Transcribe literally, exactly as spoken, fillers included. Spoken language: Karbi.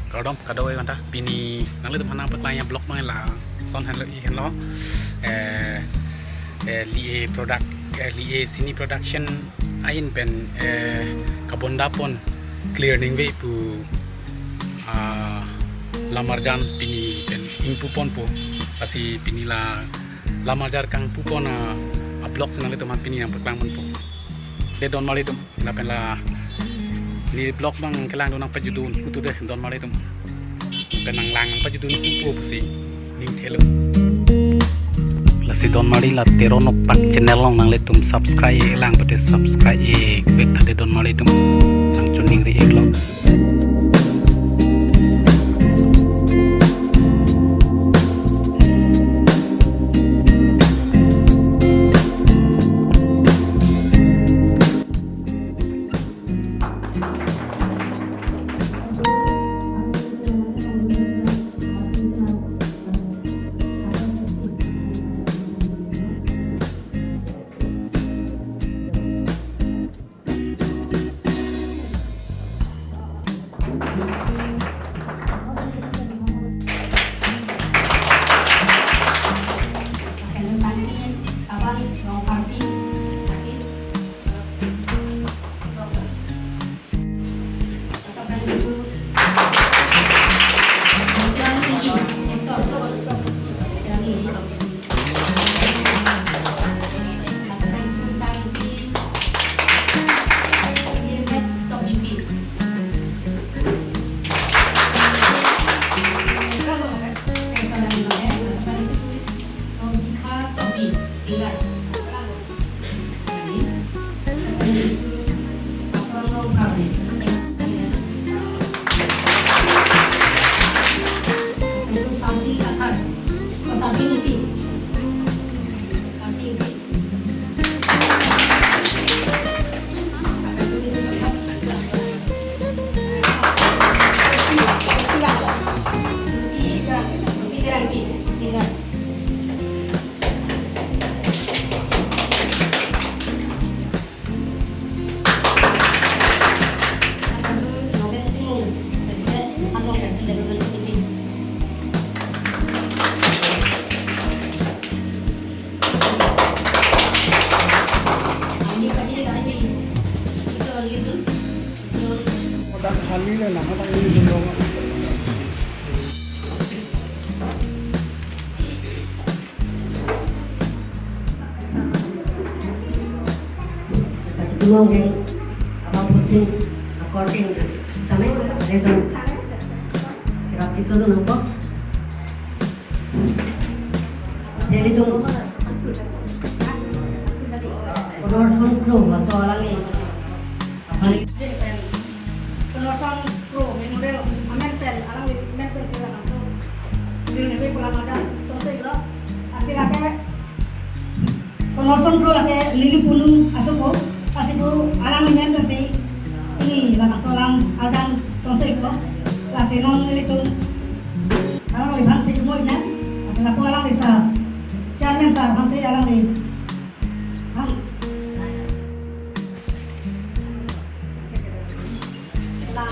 Kardom kadokave aphanta, pini nanglitum aphan nangpaklang a-vlog abang lason henlo, ik henlo. Eh, eh, Li-e product, eh, Li-e Cine Production ahin pen, eh, kabonda pon clear ningve pu, ah, lamarjan pini pen ingpu ponpo. Lasi pini la lamarjan kangpu pon a, a-vlog si nanglitum aphan pini nangpaklang ponpo. De donmarli atum, lapen la ne vlog abang kelang do nangpajutdun putu de donmarli atum. Pen nanglang nangpajutdun pupo pusi ning thelo. Lasi donmarli la Teron Opak channel along nanglitum subscribe lang pute subscribe ik vek tha de donmarli atum. Nangchoningri iklo. Hello, Santi, Abang, Bang Parti, Artis. Pasokan dulu. Yang tinggi, Hector. Yang tinggi. Pasokan dulu, Santi. Yang top D P. Pasokan dulu, Tobikha Tobi, singer. Singer. Tumong yang abang puting according tameng redo. Kerap itu tuh nampak. Jadi tuh. Kono son kro atau lagi. Apa lagi? Kono son kro memorial amen pen, alangli amen pen sila langsung. Ini nih pulang aja, selesai lo. Asli lake, kono son kro lake lili punu asopo, lasi pu alangli amen pen si. Ini la langsung alang aldan selesai lo. Lasi non nelitum alangli aphan si cuma ini, lasi lapu alangli sir, chairman sir aphan si alangli. Hang. La,